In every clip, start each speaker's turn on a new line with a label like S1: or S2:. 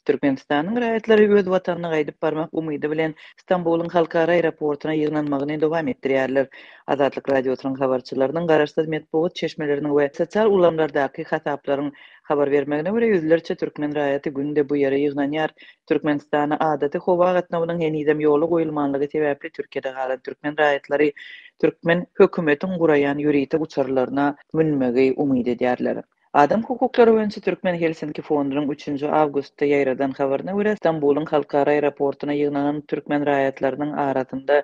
S1: Türkmenistanyň raýatlary öz watanyna gaýdyp barmak umydy bilen Stambulyň halkara aeroportuna ýygnanmagyny dowam etdirýärler. Azatlyk Radiosynyň habarçylarynyň garaşsyz metbugat çeşmeleriniň we sosial ulgamlardaky hasaplaryň habar bermegine görä, ýüzlerçe türkmen raýaty günde bu ýere ýygnanýar. Türkmenistana adaty howa gatnawynyň henizem ýola goýulmanlygy sebäpli Türkiýede galan türkmen raýatlary türkmen hökümetiň guraýan ýörite uçarlaryna münmegi umyt edýärler. Adam hukuklary boýunça Türkmen Helsinki fondunyň üçünji awgustda ýaýradan habaryna görä, Stambulyň halkara aeroportuna ýygnanan türkmen raýatlarynyň arasynda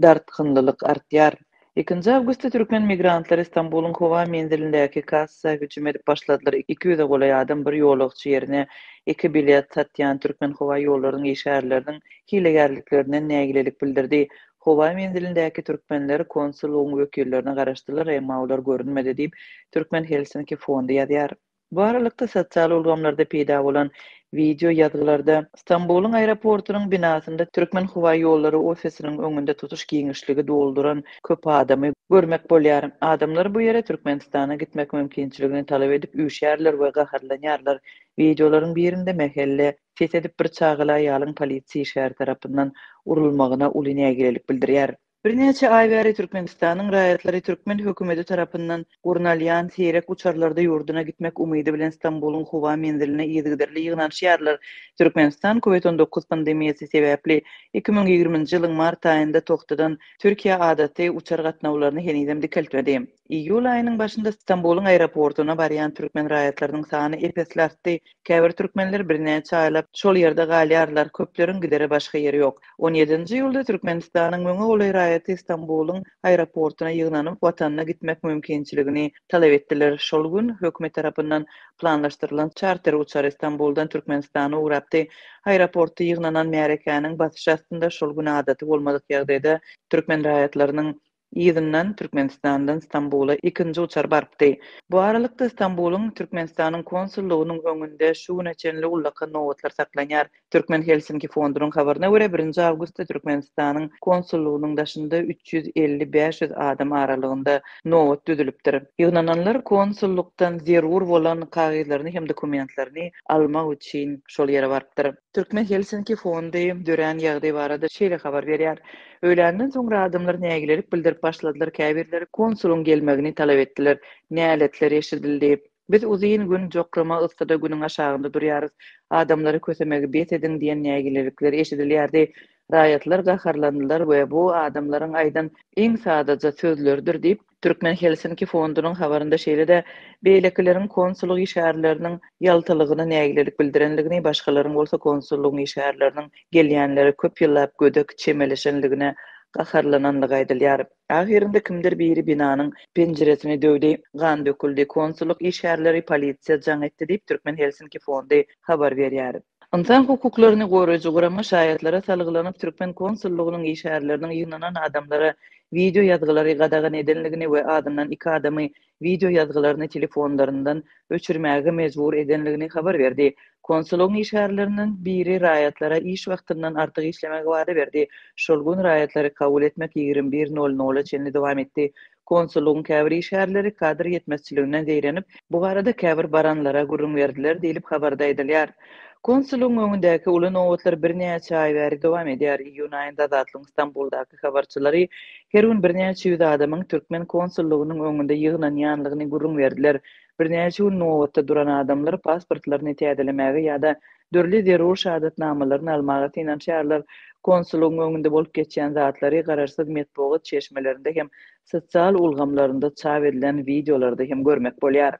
S1: dartgynlylyk artýar. Ikinji awgustda türkmen migrantlary Stambulyň howa menzilindäki kassa hüjüm edip başladylar, 200-e golaý adam bir ýolagçy ýerine iki bilet satýan Türkmenhowaýollarynyň işgärleriniň hilegärliklerinden nägilelik bildirdi. Howa menzilindäki türkmenler konsullygyň wekillerine garaşdylar, emma olar görünmedi diýip, Türkmen Helsinki fondy ýazýar. Bu aralykda, sosial ulgamlarda peýda bolan wideo ýazgylarda Stambulyň aeroportunyň binasynda Türkmenhowaýollary ofisiniň öňünde tutuş giňişligi dolduran köp adamy görmek bolýar. Adamlar bu ýere Türkmenistana gitmek mümkinçiligini talap edip üýşýärler we gaharlanýarlar. Wideolaryň birinde mähelle Ses edip bir çagaly aýalyň polisiýa işgäri tarapyndan urulmagyna uly nägilelik bildirýär. Birnäçe aý bäri Türkmenistanyň raýatlary türkmen hökümeti tarapyndan gurnalýan seýrek uçarlarda ýurduna gitmek umydy bilen Stambulyň howa menziline yzygiderli ýygnanyşýarlar. Türkmenistan Covid 19 pandemiýasy sebäpli 2020-nji ýylyň mart aýynda togtadan Türkiýä adaty uçar gatnawlaryny henizem dikeltmedi. Iýul aýynyň başynda Stambulyň aeroportuna barýan türkmen raýatlarynyň sany ep-esli artdy. Käbir türkmenler birnäçe aýlap şol ýerde galýarlar, köpleriň gidere başga ýeri ýok. On ýedinji iýulda Türkmenistanyň müňe golaý raýaty Stambulyň aeroportuna ýygnanyp, watanyna gitmek mümkinçiligini talap etdiler. Şol gün hökümet tarapyndan planlaşdyrylan çarter uçary Stambuldan Türkmenistana ugrapdy. Aeroportda ýygnanan märekäniň basyşy astynda şol gün adaty bolmadyk ýagdaýda türkmen raýatlarynyň Yzyndan Türkmenistandan Stambula ikinji uçar barypdy. Bu aralykda Stambulyň Türkmenistanyň konsullygynyň öňünde şu güne çenli ullakan nobatlar saklanýar. Türkmen Helsinki fondunyň habaryna görä, birinji awgustda Türkmenistanyň konsullygynyň daşynda 350, 500 adam aralygynda nobat düzülipdir. Ýygnananlar konsullykdan zerur bolan kagyzlaryny hem dokumentlerini almak üçin şol ýere barypdyr. Türkmen Helsinki fondy dörän ýagdaý barada şeýle habar berýär, Öýländen soňra adamlar nägilelik bildirip başladylar, käbirleri konsulyň gelmegini talap etdiler. Näletler eşidildi. Biz uzyn gün jokrama yssyda günüň aşagynda durýarys. Adamlary kösemegi bes ediň diýen nägilelikler eşidilýärdi. Raýatlar gaharlandylar we bu adamlaryň aýdan iň sadaja sözleridir diýip, Türkmen Helsinki fondunyň habarynda şeýle-de beýlekileriň konsullyk işgärleriniň ýaltalygyna nägilelik bildirenligini, başgalaryň bolsa konsullygyň işgärleriniň gelýänlere köp ýyllap gödek çemeleşenligine gaharlananlygy aýdylýar. Ahyrynda kimdir biri binanyň penjiresini döwdi, gan döküldi, konsullyk işgärleri polisiýa jaň etdi diýip, Türkmen Helsinki fondy habar berýär. Ynsan hukuklaryny goraýjy gurama şaýatlara salgylanyp, türkmen konsullygynyň işgärleriniň ýygnanan adamlara wideo ýazgylary gadagan edenligini we azyndan iki adamy wideo ýazgylaryny telefonlaryndan öçürmäge mejbur edenligini habar berdi. Konsullygyň işgärlerinden biri raýatlara iş wagtyndan artyk işlemegi wada berdi. Şol gün raýatlary kabul etmek 21 nol nola çenli dowam etdi. Konsullygyň käbir işgärleri kadr ýetmezçiliginden zeýrenip, bu barada käbir baranlara gürrüň berdiler diýlip, habarda aýdylýar. Konsullygyň öňündäki uly nobatlar birnäçe aý bäri dowam edýär. Iýun aýynda Azatlygyň Stambuldaky habarçylary her gün birnäçe ýüz adamyň türkmen konsullygynyň öňünde ýygnanýanlygyny gürrüň berdiler. Birnäçe gün nobatda duran adamlar pasportlaryny täzelemäge ýa-da dürli zerur şahadatnamalaryny almaga synanyşýarlar. Konsullygyň öňünde bolup geçýän zatlary garaşsyz metbugat çeşmelerinde hem sosial ulgamlarynda çap edilen wideolarda hem görmek bolýar.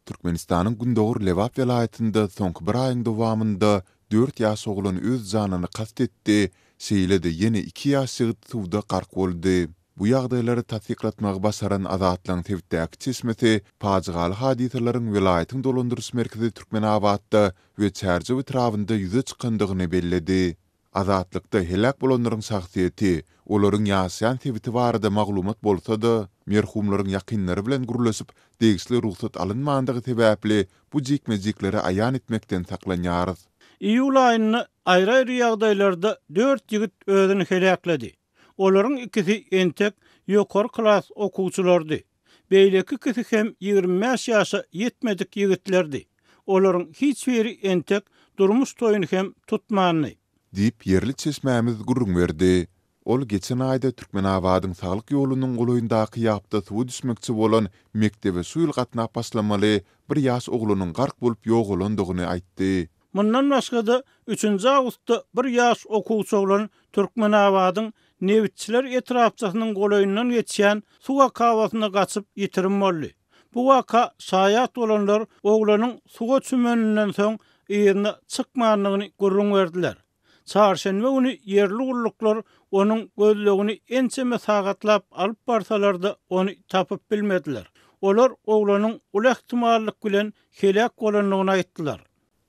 S2: Türkmenistanyň gündogar Lebap welaýatynda soňky bir aýyň dowamynda dört ýaş oglan öz janyna kast etdi, şeýle-de ýene iki ýaş ýigit suwda gark boldy. Bu ýagdaýlary tassyklatmagy başaran Azatlygyň sebitdäki çeşmesi pajygaly hadysalaryň welaýatyň dolandyryş merkezi Türkmenabatda we Çärjew etrabynda ýüze çykandygyny belledi. Azatlykda heläk bolanlaryň şahsyýeti, olaryň ýaşaýan sebiti barada maglumat bolsa-da, merhumlaryň ýakynlary bilen gürleşip, degişli rugsat alynmandygy sebäpli bu jikme-jikleri aýan etmekden saklanýarys.
S3: Iýul aýynda aýry-aýry ýagdaýlarda dört ýigit özüni heläkledi. Olaryň ikisi entek ýokary klas okuwçylarydy. Beýleki ikisi hem 25 ýaşa ýetmedik ýigitlerdi. Olaryň hiç biri entek durmuş toýuny hem tutmandy.
S2: Diýip, ýerli çeşmämiz gürrüň berdi. Ol geçen aýda Türkmenabadyň Saglyk ýolunyň golaýyndaky ýapda suwa düşmekçi bolan mekdebe şu ýyl gatnap başlamaly bir ýaş oglanyň gark bolup ýogalandygyny aýtdy.
S3: Mundan başga-da, üçünji awgustda bir ýaş okuwçy oglan Türkmenabadyň Nebitçiler etrapçasynyň golaýyndan geçýän suw akabasyna gaçyp ýitirim boldy. Bu waka şaýat bolanlar oglanyň suwa çümeninden soň yzyna çykmandygyny gürrüň berdiler. Çarşenbe güni ýerli gulluklar onuň gözlegini ençeme sagatlap alyp barsalar-da, ony tapyp bilmediler. Olar oglanyň uly ähtimallyk bilen heläk bolandygyny aýtdylar.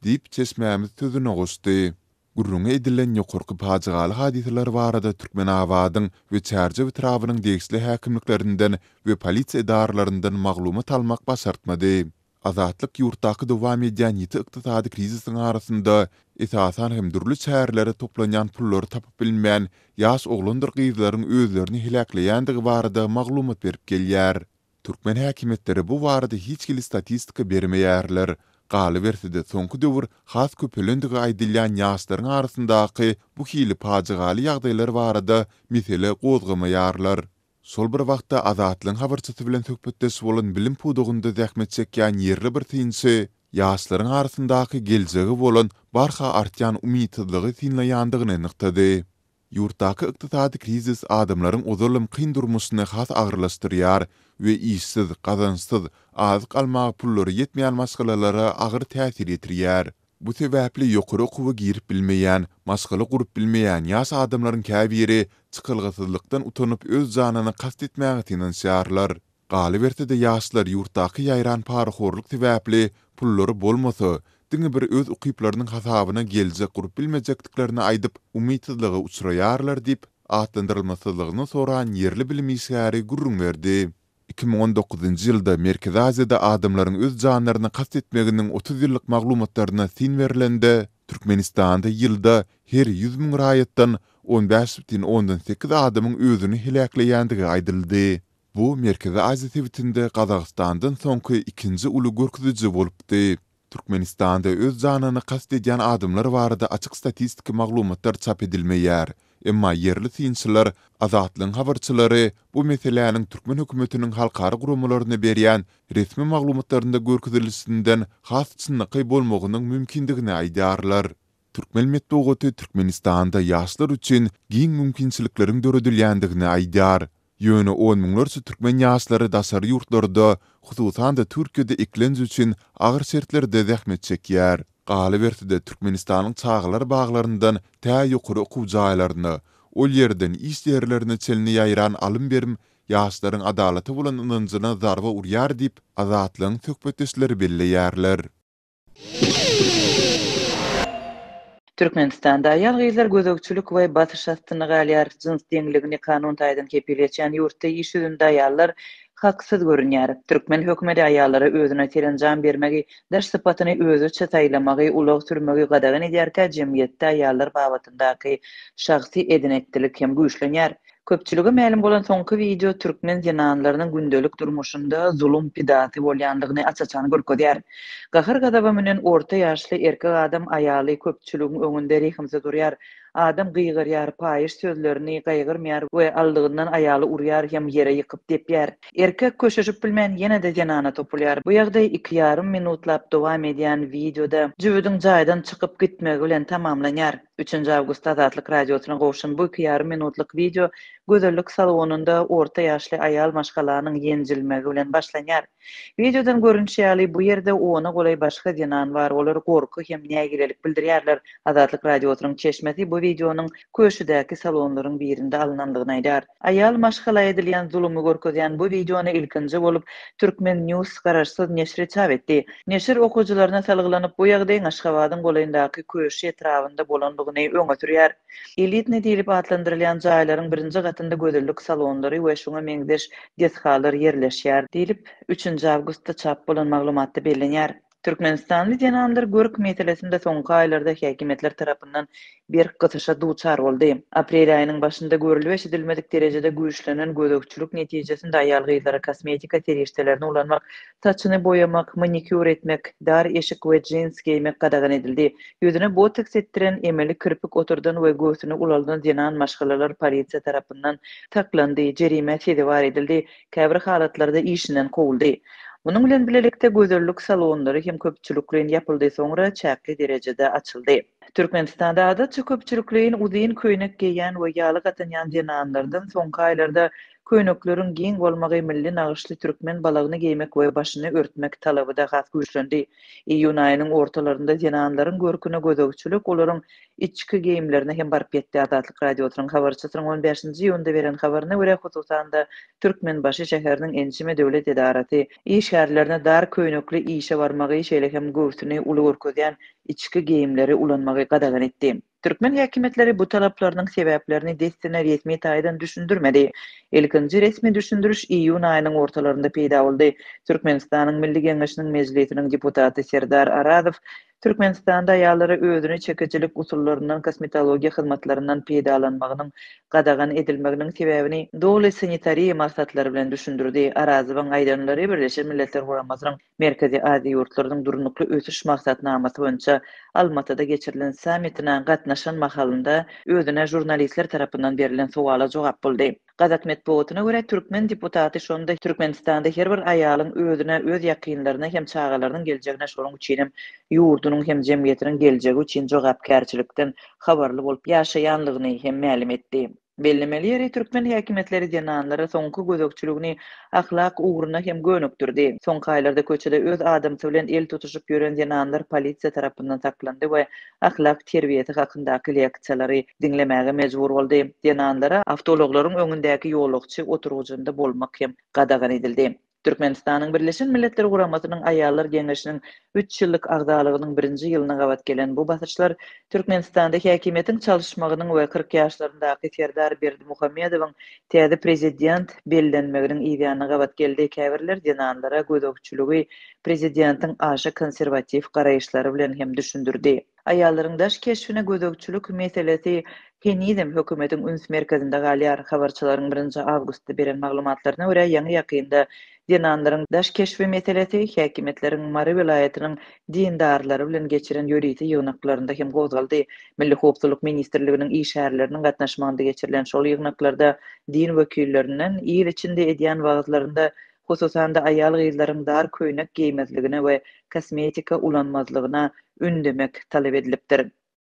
S2: Diýip, çeşmämiz sözüne goşdy. Gürrüňi edilen ýokarky pajygaly hadysalar barada Türkmenabadyň we Çärjew etrabynyň degişli häkimliklerinden we polisiýa edaralaryndan maglumat almak başartmady. Azatlyk ýurtdaky dowam edýän ýiti ykdysady krizisiň arasynda, esasan hem dürli çärelere toplanýan pullary tapyp bilmän, ýaş oglandyr gyzlaryň özlerini heläkleýändigi barada maglumat berip gelýär. Türkmen häkimiýetleri bu barada hiç hili statistika bermeýärler. Galyberse-de, soňky döwür has köpelendigi aýdylýan ýaşlaryň arasyndaky bu hili pajygaly ýagdaýlar barada mesele gozgamaýarlar. Şol bir wagtda, Azatlygyň habarçysy bilen söhbetdeş bolan bilim pudagynda zähmet çekýän ýerli bir synçy ýaşlaryň arasyndaky geljege bolan barha artýan umytsyzlygy synlaýandygyny nygtady. Ýurtdaky ykdysady krizis adamlaryň ozalam kyn durmuşyny has agyrlaşdyrýar we işsiz, gazançsyz, azyk almaga pullary ýetmeýän maşgalalara agyr täsir ýetirýär. Bu sebäpli ýokary okuwa girip bilmeýän, maşgala gurup bilmeýän ýaş adamlaryň käbiri çykalgasyzlykdan utanyp öz janyna kast etmäge synanyşýarlar. Galyberse-de ýaşlar ýurtdaky ýaýran parahorluk sebäpli pullary bolmasa, diňe bir öz ukyplarynyň hasabyna geljek gurup bilmejekdiklerini aýdyp, umytsyzlyga uçraýarlar diýip, atlandyrylmasyzlygyny soran ýerli bilim işgäri gürrüň berdi. 2019-njy ýylda Merkezi Aziýada adamlaryň öz janlaryna kast etmeginiň 30 ýyllyk maglumatlaryna syn berlende, Türkmenistanda ýylda her 100 müň raýatdan 15,8 adamyň özüni heläkleýändigi aýdyldy. Bu Merkezi Aziýa sebitinde Gazagystandan soňky ikinji uly görkeziji bolupdy. Türkmenistanda öz janyna kast edýän adamlar barada açyk statistiki maglumatlar çap edilmeýär. Emma ýerli synçylar, Azatlygyň habarçylary bu meseläniň türkmen hökümetiniň halkara guramalaryna berýän resmi maglumatlarynda görkezilişinden has çynlakaý bolmagynyň mümkindigini aýdýarlar. Türkmen metbugaty Türkmenistanda ýaşlar üçin giň mümkinçilikleriň döredilýändigini aýdýar. Ýöne on müňlerçe türkmen ýaşlary daşary ýurtlarda, hususan-da Türkiýede eklenç üçin agyr şertlerde zähmet çekýär. Galyberse-de, Türkmenistanyň çagalar baglaryndan tä ýokary okuw jaýlaryna, ol ýerden iş ýerlerine çenli ýaýran alym-berim ýaşlaryň adalata bolan ynanjyna zarba urýar diýip, Azatlygyň söhbetdeşleri belleýärler.
S1: Türkmenistanda aýal-gyzlar gözegçilik we basyş astynda galýar. Jyns deňligini kanun taýdan kepil geçýän ýurtda iş ýüzünde aýallar haksyz görünýär. Türkmen hökümeti aýallara özüne serenjam bermegi, daş sypatyny özüçe saýlamagy, ulag sürmegi gadagan edýärkä jemgyýetde aýallar babatyndaky şahsy eden-etdilik hem güýçlenýär. Köpçülige mälim bolan soňky wideo türkmen zenanlarynyň gündelik durmuşynda zulum pidasy bolýandygyny aç-açan görkezýär. Gahar-gazaba münen orta ýaşly erkek adam aýaly köpçüligiň öňünde rehimsiz urýar. Adam gygyrýar, paýyş sözlerini gaýgyrmaýar we aldygyndan aýaly urýar hem ýere ýykyp depýär. Erkek köşeşip bilmän ýene-de zenana topulýar. Bu ýagdaý iki ýarym minutlap dowam edýän wideoda jübüdiň jaýdan çykyp gitmegi bilen tamamlanýar. Üçünji awgustda Azatlyk Radiosyna gowşan bu iki ýarym minutlyk wideo gözellik salonynda orta ýaşly aýal maşgalanyň ýenjilmegi bilen başlanýar. Wideodan görnüşi ýaly, bu ýerde ona golaý başga zenan bar, olar gorky hem nägilelik bildirýärler. Azatlyk Radiosynyň çeşmesi bu wideonyň Köşüdäki salonlaryň birinde alnandygyny aýdýar. Aýal maşgala edilýän zulumy görkezýän bu wideony ilkinji bolup Turkmen. News garaşsyz neşiri çap etdi. Neşir okyjylaryna salgylanyp, bu ýagdaýyň Aşgabadyň golaýyndaky Köşi etrabynda bolandygyny öňe sürýär. Elitnyý diýlip atlandyrylýan jaýlaryň birinji gatynda gözellik salonlary we şuňa meňzeş desgalar ýerleşýär diýlip, üçünji awgustda çap bolan maglumatda bellenýär. Türkmenistanly zenanlar görk meselesinde soňky aýlarda häkimiýetler tarapyndan berk gysyşa duçar boldy. Aprel aýynyň başynda görlüp-eşidilmedik derejede güýçlenen gözegçilik netijesinde aýal-gyzlara kosmetika serişdelerini ulanmak, saçyny boýamak, manikýur etmek, dar eşik we jins geýmek gadagan edildi. Ýüzüne botoks etdiren, emeli kirpik oturdan we göwsüni ulaldan zenan maşgalalar polisiýa tarapyndan saklandy, jerimä sezewar edildi, käbir halatlarda işinden kowuldy. Munuň bilen bilelikde gözellik salonlary hem köpçülikleýin ýapyldy, soňra çäkli derejede açyldy. Türkmenistanda adatça köpçülikleýin uzyn köýnek geýýän we ýalyk atynýan zenanlardan soňky aýlarda köýnekleriň giň bolmagy, milli nagyşly türkmen balagyny geýmek we başyny örtmek talaby-da has güýçlendi. Iýun aýynyň ortalarynda zenanlaryň görküne gözegçilik olaryň içki geýimlerine hem baryp ýetdi. Azatlyk Radiosynyň habarçysynyň on bäşinji iýunda beren habaryna görä, hususan-da, Türkmenbaşy şäheriniň ençeme döwlet edarasy işgärlerine dar köýnekli işe barmagy, şeýle hem göwsüni uly görkezýän içki geýimleri ulanmagy gadagan etdi. Türkmen häkimiýetleri bu talaplarynyň sebäplerini dessine resmi taýdan düşündirmedi. Ilkinji resmi düşündiriş iýun aýynyň ortalarynda peýda boldy. Türkmenistanyň Milli Geňeşiniň Mejlisiniň deputaty Serdar Arazow Türkmenistanda aýallara özüne çekijilik usullaryndan, kosmetologiýa hyzmatlaryndan peýdalanmagynyň gadagan edilmeginiň sebäbini doly sanitariýa maksatlary bilen düşündirdi. Arazowyň aýdanlary Birleşen Milletler Guramasynyň Merkezi Aziýa ýurtlarynyň Durnukly ösüş maksatnamasy boýunça Almatyda geçirilen sammitine gatnaşan mahalynda özüne žurnalistler tarapyndan berlen sowala jogap boldy. Gazak metbugatyna görä, türkmen deputaty şonda Türkmenistanda her bir aýalyň özüne, öz ýakynlaryna hem çagalarynyň geljegine, şonuň üçinem ýurdunyň hem jemgyýetiniň geljegi üçin jogapkärçilikden habarly bolup ýaşaýanlygyny hem mälim etdi. Bellemeli ýeri, türkmen häkimiýetleri zenanlara soňky gözegçiligini ahlak ugruna hem gönükdirdi. Soňky aýlarda köçede öz adamsy bilen el tutuşyp ýören zenanlar polisiýa tarapyndan saklandy we ahlak terbiýesi hakyndaky leksiýalary diňlemäge mejbur boldy. Zenanlara awtoulaglaryň öňündäki ýolagçy oturgyjynda bolmak hem gadagan edildi. Türkmenistanyň Birleşen Milletler Guramasynyň Aýallar Geňeşiniň üç ýyllyk agzalygynyň birinji ýylyna gabat gelen bu basyşlar Türkmenistanda häkimiýetiň çalyşmagynyň we 40 ýaşlaryndaky Serdar Berdimuhamedowyň täze prezident bellenmeginiň yzýanyna gabat geldi. Käbirler zenanlara gözegçiligi prezidentiň aşa konserwatiw garaýyşlary bilen hem düşündirdi. Aýallaryň daş keşbine gözegçilik meselesi henizem hökümetiň üns merkezinde galýar. Habarçylaryň birinji awgustda beren maglumatlaryna görä, ýaňy-ýakynda zenanlaryň daş keşbi meselesi häkimiýetleriň Mary welaýatynyň dindarlary bilen geçiren ýörite ýygnaklarynda hem gozgaldy. Milli howpsuzlyk ministrliginiň işgärleriniň gatnaşmagynda geçirilen şol ýygnaklarda din wekillerinden il içinde edýän wagyzlarynda hususan-da aýal-gyzlaryň dar köýnek geýmezligine we kosmetika ulanmazlygyna ündemek talap edilipdir.